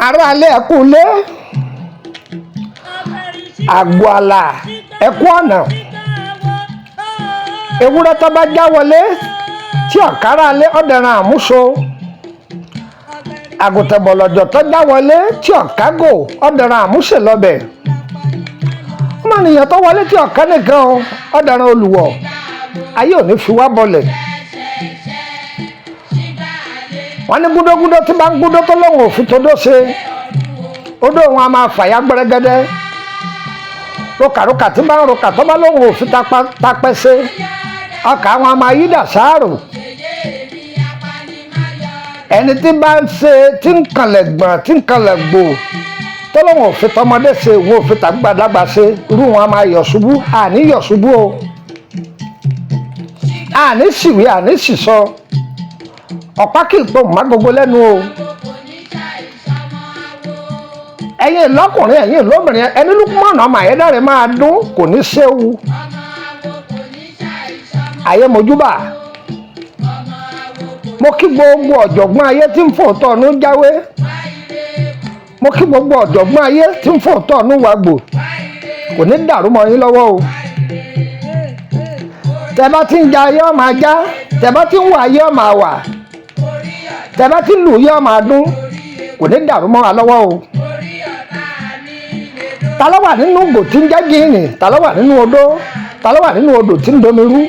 Aráalé, ẹ kú ilé, àgọ́ àlà, ẹ kú ọ̀nà. Ewúrẹ́ tó bá já wọlé tí ọ̀kárà alé, ọ̀dẹ̀ràn àmúso. Àgùntàn bọ̀lọ̀jọ̀ tó já wọlé tí ọ̀kágò, ọ̀dẹ̀ràn àmúṣe lọ́bẹ̀. Ọmọnìyàn tó wọlé tí ọ̀ká nìkan, ọ̀dẹ̀ràn olùwọ̀. Ayé ò ní fi wá bọlẹ̀. Wọ́n ní gúdógúdó tí bá ń gúdó tó lóun òfin tó dó ṣe odó wọn a máa fàyà gbẹrẹgẹdẹ. Rokàrokà tí bá ń rokà tó bá lóun òfin tapẹ́ ṣe ọkà wọn a máa yí dà sáàrò. Ẹni tí bá ń ṣe tí ń kanlẹ̀ gbọ̀n, tí ń kanlẹ̀ gbò, tó lóun òfin tọmọdé ṣe, òun òfin tàgbàlagbà ṣe, irú wọn a máa yọ̀ ṣubú. Àní yọ̀ ṣubú o, àní ṣìwé, àní ṣìsọ. Ọ̀pá kì í pọ̀ má gbogbo lẹ́nu o. Ẹ̀yin lọ́kùnrin, ẹ̀yin lóbìnrin, ẹni Lukumọ̀nà ọmọ Ayédáre máa dún, kò ní séwu. Ayé mojúbà, mo kí gbogbo ọ̀jọ̀gbọ́n ayé tí ń fòótọ́ ọ̀nù jáwé. Mo kí gbogbo ọ̀jọ̀gbọ́n ayé tí ń fòótọ́ ọ̀nù wàgbò. Kò ní dàrú mọ́ yín lọ́wọ́ o. Tẹ́ bá ti ń ja, ayé ó máa já. Tẹ́ bá ti ń wà, ayé ó máa wà. Tẹ́ bá ti ń lù, yé ó máa dún. Kò ní dàrú mọ́ wa lọ́wọ́ o. Ta ló wà nínú ìgò tí ń jẹ́ gíìnì? Ta ló wà nínú odó? Ta ló wà nínú odò tí ń domi rú?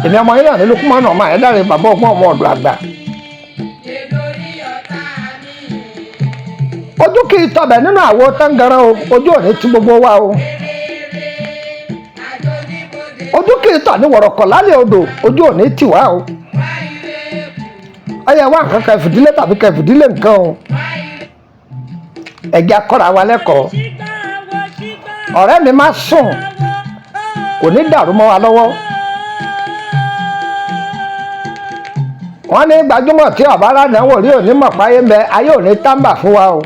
Èmi ọmọ yín náà ní Lukumọ̀nà ọmọ Ayédáre, bàbá ọgbọ́n, ọmọ ọ̀dọ̀ àgbà. Ojú kì í tọbẹ̀ nínú àwo táǹgàrán o. Ojú ò ní ti gbogbo wa o. Ojú kì í tọ̀ ní wọ̀rọ̀kọ̀ lálẹ́ odò. Ojú ò ní tì wá o. Ọyẹ wá nǹkan kan fìdílé tàbí kan fìdílé nǹkan o. Ẹ̀jẹ̀ akọ́ra wa lẹ́kọ̀ọ́. Ọ̀rẹ́ mi, má sùn, kò ní dàrú mọ́ wa lọ́wọ́. Wọ́n ní gbajúmọ̀ tí ọ̀bá aládàáwò rí òní mọ̀ páyé ń bẹ. Ayé òní tábà fún wa o.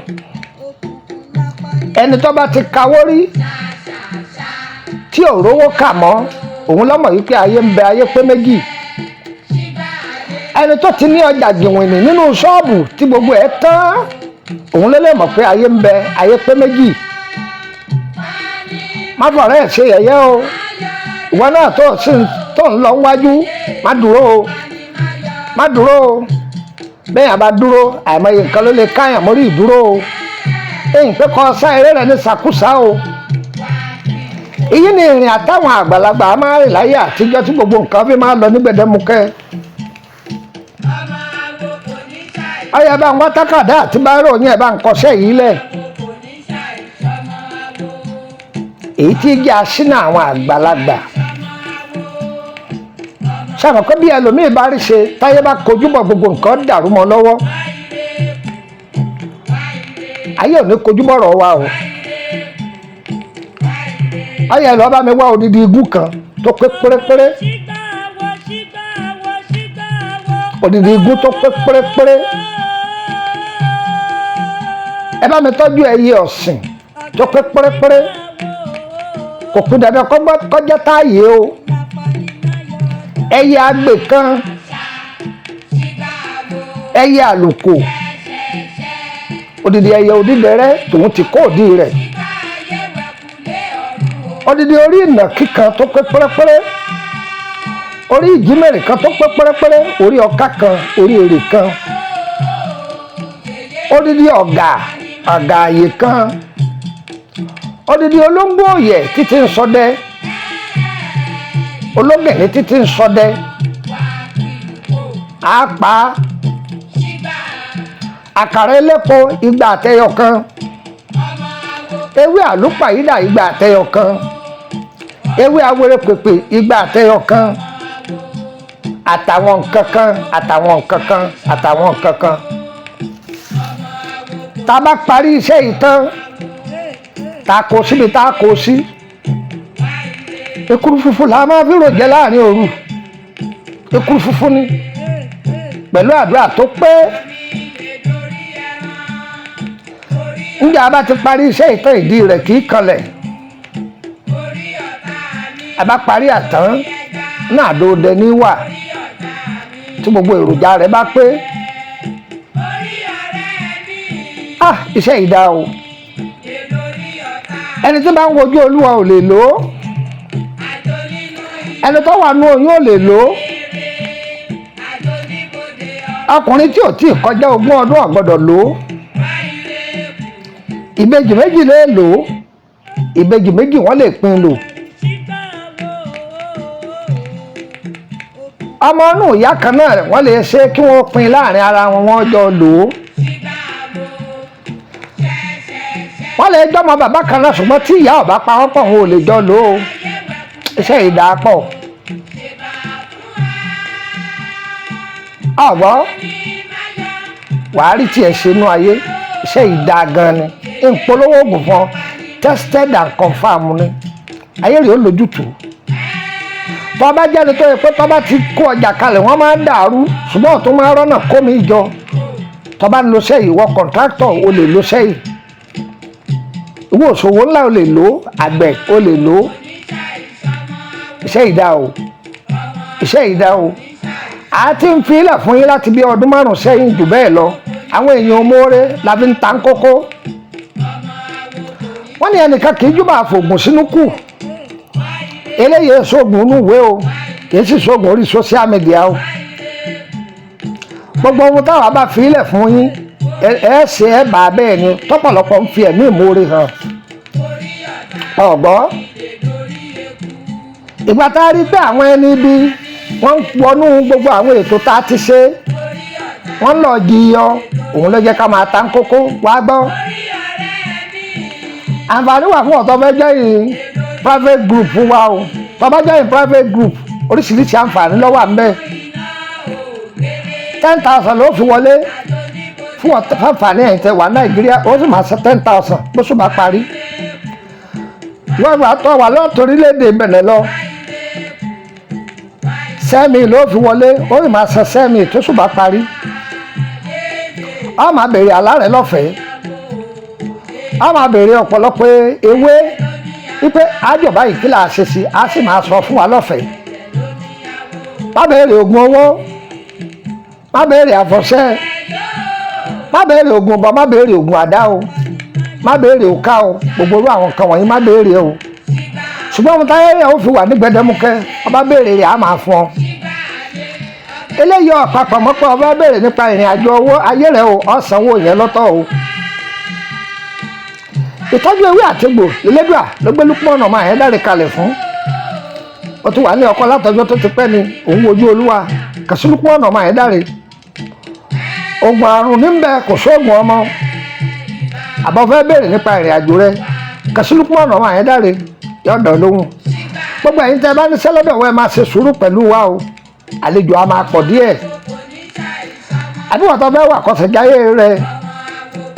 Ẹni tó bá ti kawó rí tí ò rówó kà mọ́, òun lọ́mọ̀ yìí pé ayé ń bẹ, ayé pé méjì. Ẹni tó ti ní ọjà jìnwìnì nínú ṣọ́ọ̀bù tí gbogbo ẹ̀ tán, òun ló lè mọ̀ pé ayé ń bẹ, ayé pé méjì. Má fọ̀rẹ́ ẹ̀ ṣe yẹ̀yẹ́ o. Ìwọ náà tó sì tó ń lọ wájú, má dúró o, má dúró o. Bẹ́ẹ̀ yẹn bá dúró, àìmọye nǹkan ló lè káyàn mórí ìdúró o. Èyí pé kọ́ sá eré rẹ̀ ní sàkúsà o. Èyí ni ìrìn àtàwọn àgbàlagbà máa ń rìn láyé àtijọ́ tí gbogbo nǹkan fi máa ń lọ ní gbẹdẹmukẹ́. Ọyẹ bá ń wá tákàdá àti báírò yẹn, ẹ bá ń kọsẹ́ yìí lẹ̀. Èyí tí jẹ́ aṣínà àwọn àgbàlagbà sàmọ̀ pé bí ẹlòmíì bá rí ṣe, táyé bá kojú bọ̀, gbogbo nǹkan dàrú mọ́ lọ́wọ́. Ayé ò ní kojú bọ̀rọ̀ wa o. Ọyẹ lọ́ọ́ bá mi wá odidi igun kan tó pé pérépéré, odidi igun tó pé pérépéré. Ẹ bá mi tọ́jú ẹyẹ ọ̀sìn tó pé pérépéré. Kò kú dandan kọjá táàyè o. Ẹyẹ àgbè kan, ẹyẹ àlùkò, odidi ẹyẹ odídẹrẹ́ tòun ti kó òdì rẹ̀, odidi orí ìnàkí kan tó pé pérépéré, orí ìjímèrè kan tó pé pérépéré, orí ọká kan, orí èrè kan, odidi ọ̀gà ọ̀gà àyè kan, odidi olóńgbò òyẹ̀ títí ń ṣọdẹ, ológìnní títí ń ṣọdẹ àpá, àkàrà ẹlẹ́po 2 àtẹyọ kan, ewé àlùpàyídà 2 àtẹyọ kan, ewé awere pèpè 2 àtẹyọ kan, àtàwọn nǹkan kan, àtàwọn nǹkan kan, àtàwọn nǹkan kan. Tá a bá parí iṣẹ́ yìí tán, tá a kó síbi tá a kó sí, ekuru funfun la máa fi ròjẹ́ láàrin òru. Ekuru funfun ni pẹ̀lú àdúrà tó pé. Ǹjẹ́ a bá ti parí iṣẹ́ ìtàn, ìdí rẹ̀ kì í kanlẹ̀. A bá parí àtàn náà, dòde ní wà tí gbogbo èròjà rẹ̀ bá pé. Ah, iṣẹ́ yìí dáa o. Ẹni tí bá ń wojú Olúwa ò lè lò ó. Ẹni tó wà nú oyún ò lè lò ó. Ọkùnrin tí ò tí ì kọjá 20 ọdún ò gbọ́dọ̀ lò ó. Ìbejì méjì lè lò ó, ìbejì méjì wọ́n lè pín lò. Ọmọ inú ìyá kan náà wọ́n lè ṣe kí wọ́n pín láàrin ara wọn, wọ́n jọ lò ó. Wọ́n lè jọmọ bàbá kan náà, ṣùgbọ́n tí ìyá ọ̀bá pa wọ́n pọ̀, wọn ò lè jọ lò ó. Iṣẹ́ yìí dáa pọ̀. Ọ̀gbọ́n wàá rí tiẹ̀ ṣe inú ayé. Iṣẹ́ yìí dáa gan ni. Ìpolówó oògùn fún ọ, tested and confirmed ni. Ayé rẹ̀ ó lójútùú. Tọ́ bá jáde tó yẹ pé tọ́ bá ti kó ọjà kalẹ̀, wọ́n máa ń dàrú, ṣùgbọ́n ọ̀tún máa ń rọ́nà kó mi jọ. Tọ́ bá ń lo sẹ́yìn, wọ kọ̀ǹtráktọ̀ o lè lo sẹ́yìn, ìwọ òṣòwò ńlá o lè lò, àgbẹ̀ o lè lò. Iṣẹ́ yìí dáa o, iṣẹ́ yìí dáa o. A ti ń fi ilẹ̀ fún yín láti bí ọdún 5 sẹ́yìn jù bẹ́ẹ̀ lọ. Àwọn èèyàn mọ́ọ́rẹ́ la fi ń ta ń kókó. Wọ́n ní ẹnìkan kì í júbà àfògùn sínú kù. Eléyìí sóògùn inú ìwé o, kì í sì sóògùn orí social media o. Gbogbo ohun táwa bá fi ilẹ̀ fún yín, ẹ ṣe ẹ bá bẹ́ẹ̀ ni. Tọ́pọ̀lọpọ̀ ń fi ẹ̀mí ìmoore hàn. Ọ̀gbọ́ ìgbà tá a rí pé àwọn ẹni bí wọ́n ń wọnú gbogbo àwọn ètò tá a ti ṣe, wọ́n lọ jiyọ, òun ló jẹ́ ká máa ta ń kókó. Wá gbọ́, àǹfààní wà fún ọ̀tọ́ fẹ́ jẹ́yìn private group wa o. Tó bá jẹ́yìn private group, oríṣiríṣi àǹfààní ló wà ńbẹ̀. 10,000 ló fi wọlé fún àǹfààní ẹ̀yin tẹ́ wà Nàìjíríà, ó sì máa ṣe 10,000 bó sì máa parí. Wọ́n wà tó wà lọ́tọ̀ orílẹ̀-èdè Bẹ̀nẹ̀ lọ, sẹ́mi ló fi wọlé, ó sì máa san sẹ́mi tó sì máa parí. Ó máa béèrè àlá rẹ̀ lọ́fẹ̀ẹ́, ó máa béèrè ọ̀pọ̀lọpọ̀ ewé wípé àjọ báyìí kí là á ṣe sí, á sì máa sọ fún wa lọ́fẹ̀ẹ́. Má béèrè oògùn owó, má béèrè àfọ̀ṣẹ, má béèrè oògùn ọ̀bọ, má béèrè oògùn àdá o, má béèrè òká o. Gbogbo irú àwọn nǹkan wọ̀nyí má béèrè o. Ṣùgbọ́n ohun táyé rẹ̀ ó fi wà ní gbẹdẹmukẹ, ọba béèrè rẹ̀ á máa fún ọ. Eléyìí ọ̀pápọ̀ mọ́ pé ọba béèrè nípa ìrìn àjò owó ayé rẹ̀ o, ọ̀sánwó yẹn lọ́tọ̀ o. Ìtọ́jú ewé àtegbò lélẹ́dùà ló gbé Lukman ọmọ Àyándárè kalẹ̀ fún. Ó ti wà ní ọkọ látọjọ́ tó ti pẹ́ ni òun wojú Olúwa. Kàsí Lukman ọmọ Àyándárè. Oògùn àrùn níbẹ̀ kò sóògùn ọmọ. Àbọ̀ fẹ́ béèrè nípa ìrìn àjò rẹ̀, kàsí Lukman ọmọ Àyándárè yọ̀dọ̀ lóhùn. Gbogbo ẹ̀yin tẹ́ bá ní sẹ́lọ́dọ̀ wẹ́, máa ṣe sùúrù pẹ̀lú wa o, àlejò a máa pọ̀ díẹ̀. Àbí wọ́n tó fẹ́ wà kọsẹ̀jáyé rẹ̀,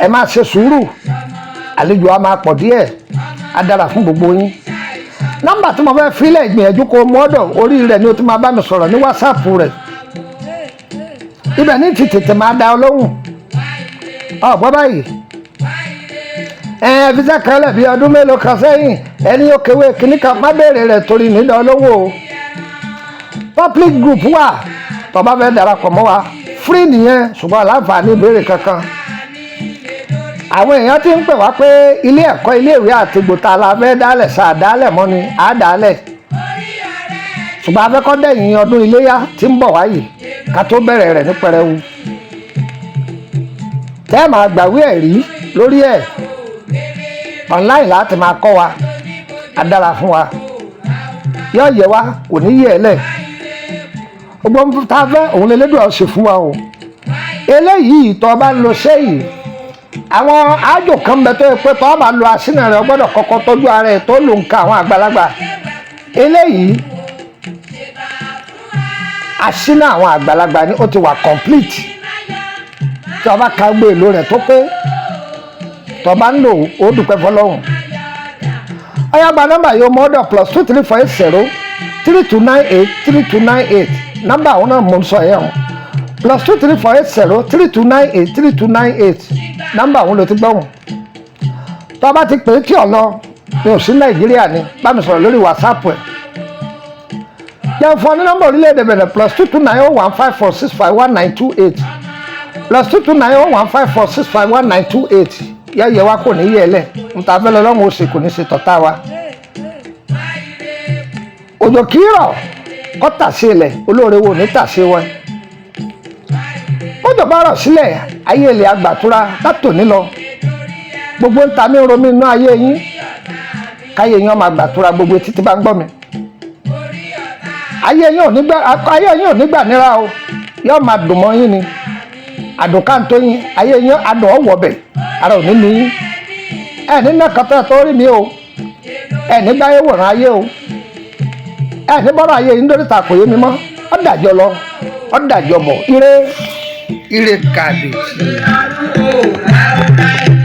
ẹ máa ṣe sùúrù, àlejò a máa pọ̀ díẹ̀. Á dára fún gbogbo yín. Nọ́mbà tí mo fẹ́ filẹ̀, ìgbìyànjú kó mọ́dọ̀ orí rẹ̀ ni o ti máa bá mi sọ̀rọ̀ ní WhatsApp rẹ̀. Ibẹ̀ ní ti tètè máa da ọ lóhùn. Ọ̀gbọ́n báyìí, ẹ fi kan lẹ̀ bí ọdún mélòó kan sẹ́yìn, ẹni ó kéwé kíní kan, má béèrè rẹ̀ torí nídọ̀ lówó o. Public group wà tó bá fẹ́ darapọ̀ mọ́ wa, free nìyẹn, ṣùgbọ́n aláǹfààní ìbéèrè kankan. Àwọn èèyàn ti ń pè wá pé ilé ẹ̀kọ́ iléèwé àtìgbò tá a la fẹ́ dálẹ̀, sáà dálẹ̀ mọ́ ni à á dálẹ̀, ṣùgbọ́n a fẹ́ kọ́ dẹ̀yìn ọdún iléyá tí ń bọ̀ wáyìí ká tó bẹ̀rẹ̀ rẹ̀ ní pẹrẹwu. Tẹ́ ẹ̀ máa gbàwé ẹ̀rí lórí ẹ̀, online láti máa kọ́ wa. Á dára fún wa, yóò yẹ wa, kò ní yẹ ẹ lẹ̀. Gbogbo tá a fẹ́ òun lè lédùn ọ̀sẹ̀ fún wa o. Eléyìí tó bá ń lo sẹ́yìn, àwọn àjò kan bẹ tó yẹ pé tó bá lo àṣínà rẹ, gbọ́dọ̀ kọ́kọ́ tọ́jú ara ẹ̀ tó lò ń ka àwọn àgbàlagbà. Eléyìí àṣínà àwọn àgbàlagbà ni, ó ti wà complete. Tí o bá ka gbé èlò rẹ̀ tó pé, tó bá ń lò ó, dúpẹ́ fọlọ́hún. Ọ̀yá, gba nọ́mbà yìí, mọ́dọ̀ +234 80 3298 3298. Nọ́mbà àwọn náà mò ń sọ yẹn o, +234 80 3298 3298. Nọ́mbà àwọn ló ti gbọ́ wọn. Tó bá ti pè é tí ò lọ, mi ò sí Nàìjíríà ni, bá mi sọ̀rọ̀ lórí WhatsApp ẹ̀. Jẹ́ fún ọ ní nọ́mbà orílẹ̀-èdè bẹ̀rẹ̀, +229 01 5465 1928. +229 01 5465 1928. Yẹ́yẹ́ wa kò ní yẹ lẹ̀ níta fẹ́ lọ lọ́wọ́ oṣù kò ní ṣe tọ̀tá wa. Òjò kì í rọ̀ kọ́ tà sí ilẹ̀, olóore wo ní tà sí wọn. Bójò bá rọ̀ sílẹ̀, ayé ilẹ̀ àgbàtura látòní lọ. Gbogbo ń ta mí romi inú ayé yín, káyé yín ọmọ àgbàtura. Gbogbo etí tí bá ń gbọ́ mi, ayé yín ò ní gbà, ayé yín ò ní gbà níra o. Yóò máa dùn mọ́ yín ni àdùnkántó yín. Ayé yín adùn ọ̀wọ̀ bẹ̀, ara ò ní ní yín. Ẹ ní nàkàtà tó rí mi o, ẹ ní gbáyé wòran ayé o, ẹ ní bọ́rọ̀ ayé yín dóríta kò yé mi mọ́. Ọ́ dàjọ́ lọ, ọ́ dàjọ́ bọ̀. Ire ire kàbìtì. Ó láúláú.